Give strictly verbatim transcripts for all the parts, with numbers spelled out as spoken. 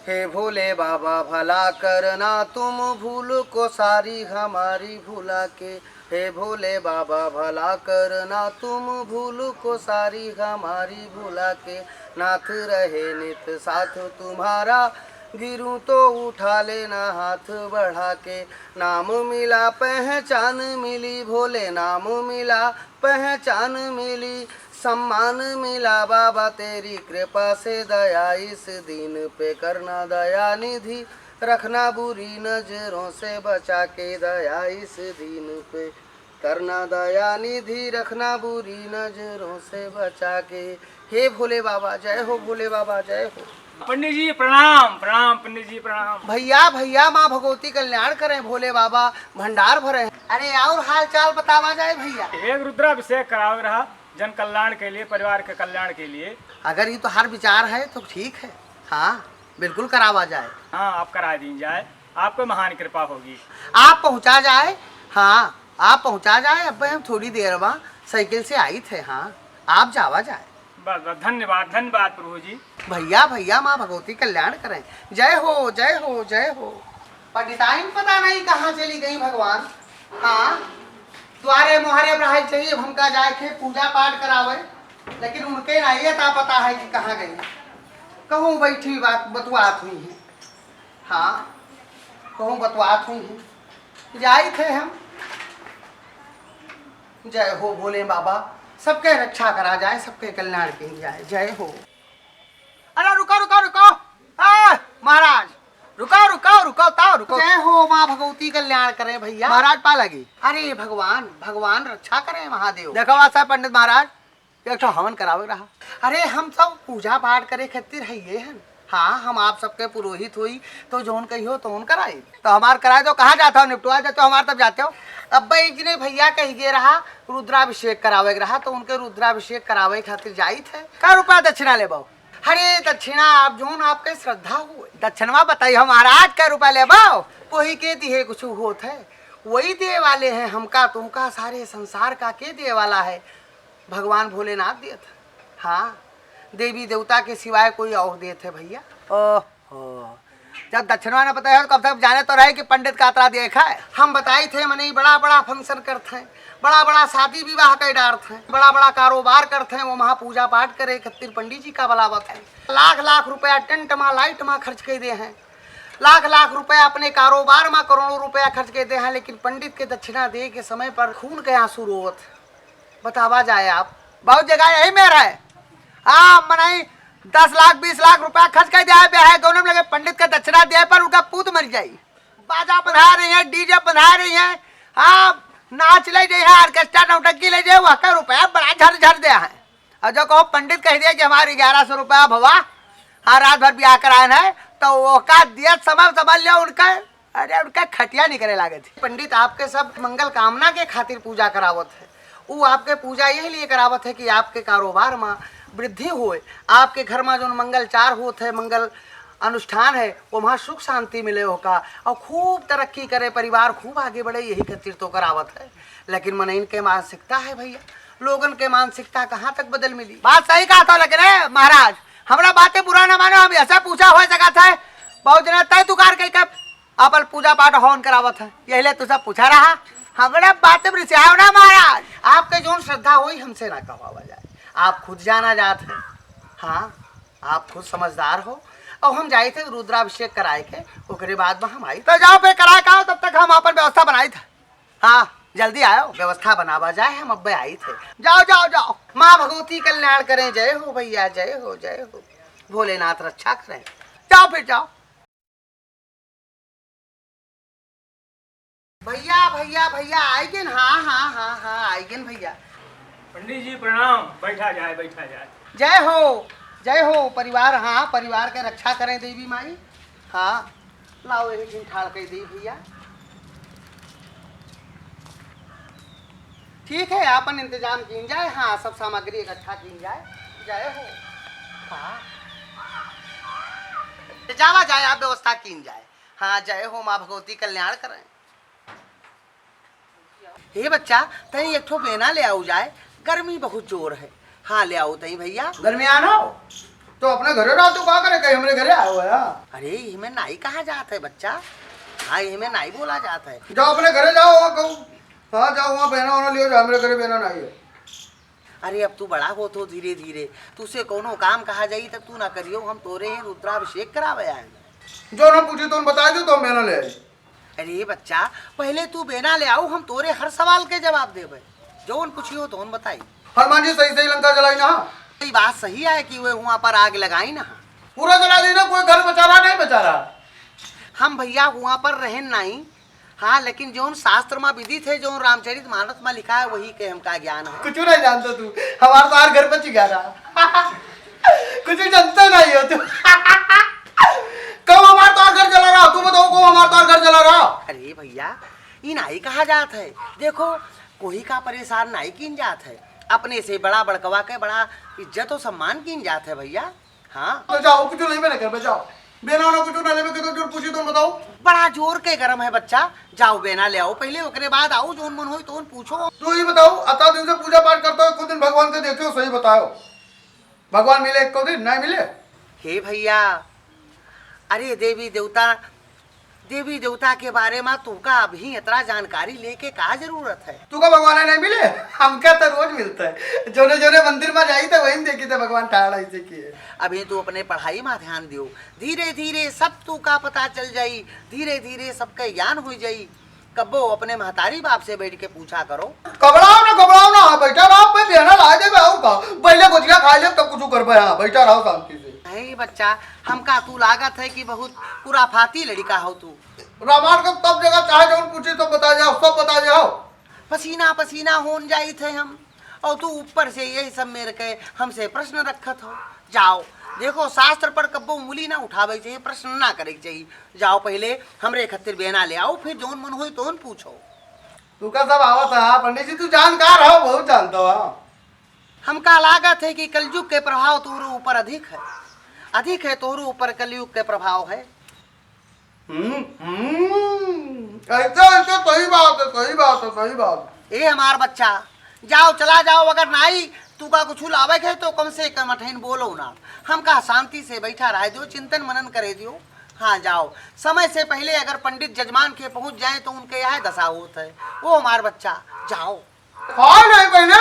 हे भोले बाबा भला करना तुम भूल को सारी हमारी भुला के। हे भोले बाबा भला करना तुम भूल को सारी हमारी भुला के। नाथ रहे नित साथ तुम्हारा, गिरूं तो उठा लेना हाथ बढ़ा के। नाम मिला पहचान मिली भोले, नाम मिला पहचान मिली, सम्मान मिला बाबा तेरी कृपा से। दया इस दीन पे करना दया निधि, रखना बुरी नजरों से बचा के। दया इस दीन पे करना दया निधि, रखना बुरी नजरों से बचा के। हे भोले बाबा, जय हो भोले बाबा, जय हो। पंडित जी प्रणाम, प्रणाम पंडित जी प्रणाम। भैया, भैया, माँ भगवती कल्याण करें, भोले बाबा भंडार भरे। अरे और हाल चाल बतावा जाए भैया। एक रुद्राभिषेक करावे रहा, जन कल्याण के लिए, परिवार के कल्याण के लिए। अगर ये तोहार विचार है तो ठीक है, हाँ, बिल्कुल करावा जाए। हाँ, आप करा दी जाए, आपको महान कृपा होगी। आप पहुँचा जाए, हाँ, आप पहुँचा जाए। अब हम थोड़ी देर में साइकिल से आई थे, हाँ, आप जावा जाए। बस, बस, धन्यवाद, धन्यवाद प्रभु जी। भैया, भैया, माँ भगवती कल्याण करें। जय हो, जय हो, जय हो। पंडिताइन पता नहीं कहाँ चली गई भगवान। हाँ, द्वारे मोहरे बहाई चाहिए, अब हमका जाए के पूजा पाठ करावे, लेकिन उनके ना ये ता पता है कि कहाँ गई। कहूँ बैठी बात बतुआत हुई है। हाँ, कहूँ बतुआत हुई है, जाई थे हम। जय हो भोले बाबा, सबके रक्षा करा जाए, सबके कल्याण की जाए। जय हो। अरे रुको, रुको, रुको। आ, महाराज, रुको, रुको, रुको, ताओ, रुको। जय हो माँ भगवती कल्याण करे भैया। महाराज पा लगी। अरे भगवान, भगवान रक्षा करे महादेव। देखो बादशाह पंडित महाराज, एक ठो हवन करावे रहा। अरे हम सब पूजा पाठ करे खातिर है ये हन। हाँ, हम आप सबके पुरोहित होई, तो जौन कहियो तौन कराई। तो हमार कराए तो कहाँ जाता हो, निपटवा जाते हो, हमार तब जाते हो। अब भाई जी ने भैया कह गए रहा, रुद्राभिषेक करावे के रहा, तो उनके रुद्राभिषेक करावे खातिर जाई थे। का रुपया दक्षिणा लेबो? अरे दक्षिणा आप जौन आपके श्रद्धा हो। दक्षिणवा बताई हो महाराज, का रुपया लेबो? वही के दिए कुछ होत है, वही दे वाले हैं हमका, तुमका, सारे संसार का के दे वाला है? भगवान भोलेनाथ देत है। हाँ, देवी देवता के सिवाय कोई और देत है भैया? ओहो, जब दक्षिणवा न पता है तो कब तक जाने तो रहे कि पंडित का अतरा देखा है। हम बताई थे मनई बड़ा बड़ा फंक्शन करत हैं, बड़ा बड़ा शादी विवाह कर डारत हैं, बड़ा बड़ा कारोबार करत हैं, वो वहाँ पूजा पाठ करे खातिर पंडित जी का बुलावत हैं। लाख लाख रुपया टेंट मा लाइट मा खर्च कर दे हैं, लाख लाख रुपया अपने कारोबार मा करोड़ों रुपया खर्च कर दे हैं, लेकिन पंडित के दक्षिणा दे के समय पर खून के आंसू रोवत। बतावा जाए आप, बहुत जगह यही मेर है। हाँ, मनई दस लाख बीस लाख रुपया खर्च कर दिया है, ब्याह है, दोनों में लगे पंडित का दक्षिणा दिया है, पर उनका पूत मर जाई। बाजा बंधा रही है, डीजे बंधा रही है, हाँ, नाच ले जाए है, ऑर्केस्ट्रा नौटंकी ले जाए, वह का रुपया बड़ा झर झर दिया है। और जो कहो पंडित कह दिया कि हमारे ग्यारह सौ रुपया भवा, हाँ, रात भर ब्याह कराए है, तो वो का दिया समझ समझ लियो उनका। अरे, उनका खटिया नहीं करे लागे थे। पंडित आपके सब मंगल कामना के खातिर पूजा करावत है। उ आपके पूजा यही लिए करावत है कि आपके कारोबार मा वृद्धि होए, आपके घर मा जौन मंगल चार होत है, मंगल अनुष्ठान है, वो वहाँ सुख शांति मिले होका और खूब तरक्की करे, परिवार खूब आगे बढ़े, यही खातिर तो करावत है। लेकिन मनइन के मानसिकता है भैया, लोगन के मानसिकता कहाँ तक बदल मिली। बात सही कहा था, लेकिन ए, महाराज, हमरा बातें बुरा ना मानो, हम ऐसा पूछा हो सकत है, बहुत जना तय तुकार कई के अपन पूजा पाठ हवन करावत है, यही ले तुझसे पूछा रहा। हमरा बात में रिसाओ ना महाराज, आपके जौन श्रद्धा होई हमसे ना कहवावा जाए, आप खुद जाना जात है। हाँ, आप खुद समझदार हो। और हम जाए थे रुद्राभिषेक कराए के, ओकरे बाद में हम आई। तो जाओ फिर कराए का, तब तक हम अपन व्यवस्था बनाई था। हाँ, जल्दी आयो, व्यवस्था बनावा जाए, हम अब्बे आई थे। जाओ, जाओ, जाओ। माँ भगवती कल्याण करें, जय हो भैया, जय हो, जय हो। भोलेनाथ रक्षा करें। जाओ फिर, जाओ। भैया, भैया, भैया, आइगेन, हाँ, हाँ, हाँ, हाँ, आइगेन भैया। पंडित जी प्रणाम, बैठा जाए, बैठा जाए। जय हो, जय हो परिवार, हाँ, परिवार के रक्षा करें देवी माई। हाँ, लाओ एक दिन ठाड़ कई दी भैया। ठीक है, आपन इंतजाम कीन जाए, हाँ, सब सामग्री इकट्ठा कीन जाए। जय हो। हाँ। जावा जाए, आप व्यवस्था कीन जाए। हाँ, जय हो माँ भगवती कल्याण करें। हे बच्चा, तई एक ठो बेना ले आऊ जाए, गर्मी बहुत जोर है। हाँ, ले आओ तई भैया। गर्मियान हो, तो अपने घरे रहा, तू का करे, कहीं हमरे घरे आयो है? अरे, इहमें नाई कहा जात है बच्चा, हाँ, इहमें नाई बोला जात है। जाओ अपने घरे जाओ, वहाँ कहूँ, हाँ, जाओ वहाँ बहना वहना लियो, जाओ, हमरे घरे बहना नाई है। अरे, अब तू बड़ा होत हो धीरे धीरे, तुसे कौनो काम कहा जाई तब तू ना करियो, हम तोरे हैं रुद्राभिषेक करावे आए हैं। जो ना पूछी तो हम बताई दो, तो हम बहना ले आई। अरे बच्चा, पहले तू बेना ले आऊ, हम तोरे हर सवाल के जवाब देबे। जौन पूछियो तौन बताई। हनुमान जी सही सही लंका जलाई ना? ई बात सही है कि वे हुआं पर आग लगाई ना। पूरा जला दी ना, कोई घर बचा रहा, नहीं बचा रहा। हम भइया हुआं पर रहन नहीं। हाँ, लेकिन जौन शास्त्र मा विदित है, जौन रामचरित मानस मा लिखा है, वही के हमका ज्ञान है। कुछ नहीं जानता तू, हमार तो हर घर बच गया रहा। कुछ जानता नहीं हो तू। कब हमार तोर घर जला रहा? तू बताओ, कब हमार तोर घर जला रहा? अरे भइया, ई नाई कहा जात है। देखो, कोई का परेशान नाई कीन जात है। अपने से बड़ा बड़कवा के बड़ा इज्जत और सम्मान कीन जात है भइया। हाँ। तो जाओ, कुछ लेबे ना करबे, जाओ। बेना ना कुछ ना लेबे के तो जोर पूछी तो बताओ। बड़ा जोर के गरम है बच्चा, जाओ बेना ले आओ पहले, ओकरे बाद आओ, जौन मन होई तौन पूछो। तू ही बताओ, अता दिन से पूजा पाठ करता हो, खुद दिन भगवान के देखियो, सही बताओ। भगवान मिले एको दिन, नहीं मिले? हे भइया, अरे देवी देवता, देवी देवता के बारे मा तुका अभी इतना जानकारी लेके का जरूरत है? तुका भगवान नहीं मिले? हमका तो रोज मिलता है। जोने जोने मंदिर मा जाई तो वहीं देखी थे भगवान ठाड़ा ऐसे किए। अभी तू अपने पढ़ाई मा ध्यान दियो, धीरे धीरे सब तुका पता चल जाई, धीरे धीरे सबके ज्ञान हो जाई। कब्बो अपने महतारी बाप से बैठ के पूछा करो। घबराओ ना, घबराओ ना, हाँ, बैठा रहो, मैं बेना ला देबे, और का? पहले गोजिया खा ले, तब कुछ करबे, हाँ, बैठा रहो शांति से। नहीं बच्चा, हमका तू लागत है कि बहुत खुराफाती लड़का हो तू। रामायण का तब जगह चाहे जौन पूछी, सब बता जाओ, सब बता जाओ। पसीना पसीना होन जाई थे हम, और तू ऊपर से यही सब मेरे के हमसे प्रश्न रखत हो। जाओ, देखो, शास्त्र पर कब्बो उंगली ना उठावे के चाहिए, प्रश्न ना करे के चाहिए। जाओ, पहले हमरे खातिर बेना ले आओ, फिर जौन मन होई तौन पूछो। तू का सब आवत है, हाँ, पंडित जी, तू जानकार हो, बहुत जानता हो, हाँ। हमका लागत है कि कलयुग के प्रभाव तोहरे ऊपर अधिक है, अधिक है तोहरे ऊपर कलयुग के प्रभाव है। हम्म, हम्म, ऐसे, ऐसे सही बात है, सही बात है, सही बात है। ए हमार बच्चा, जाओ, चला जाओ, अगर नाई तुका कुछ लावे के है तो कम से कम अठैन बोलो ना। हमका शांति से बैठा रहे दियो, चिंतन मनन करे दियो। हाँ, जाओ, समय से पहले अगर पंडित जजमान के पहुँच जाए तो उनके यह दशा होत है। ओ हमार बच्चा, जाओ। खाए नहीं पहले,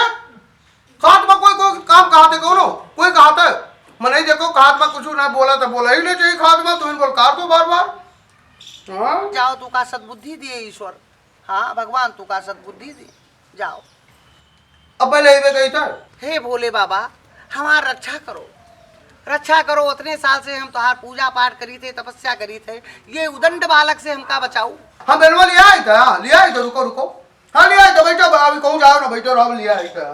खात मा कोई, कोई काम कहत है कौनो? कोई कहत है? मनई देखो, खात मा कुछ ना बोला तो बोला ही नहीं चाहिए खात मा, तुम बोल कार दो बार बार। हाँ? जाओ, तुका सद्बुद्धि दिए ईश्वर। हाँ, भगवान तुका सद्बुद्धि दिए। जाओ। अब पहले ही कही था। हे भोले बाबा, हमार रक्षा करो, रक्षा करो। उतने साल से हम तोहार पूजा पाठ करी थे, तपस्या करी थे, ये उदंड बालक से हमका बचाओ। हाँ, बेनवा लिया ही था, हाँ, लिया ही था, रुको, रुको। हाँ, लिया ही था, बैठो, अभी कहूँ जाओ ना, बैठो रहो, लिया ही था।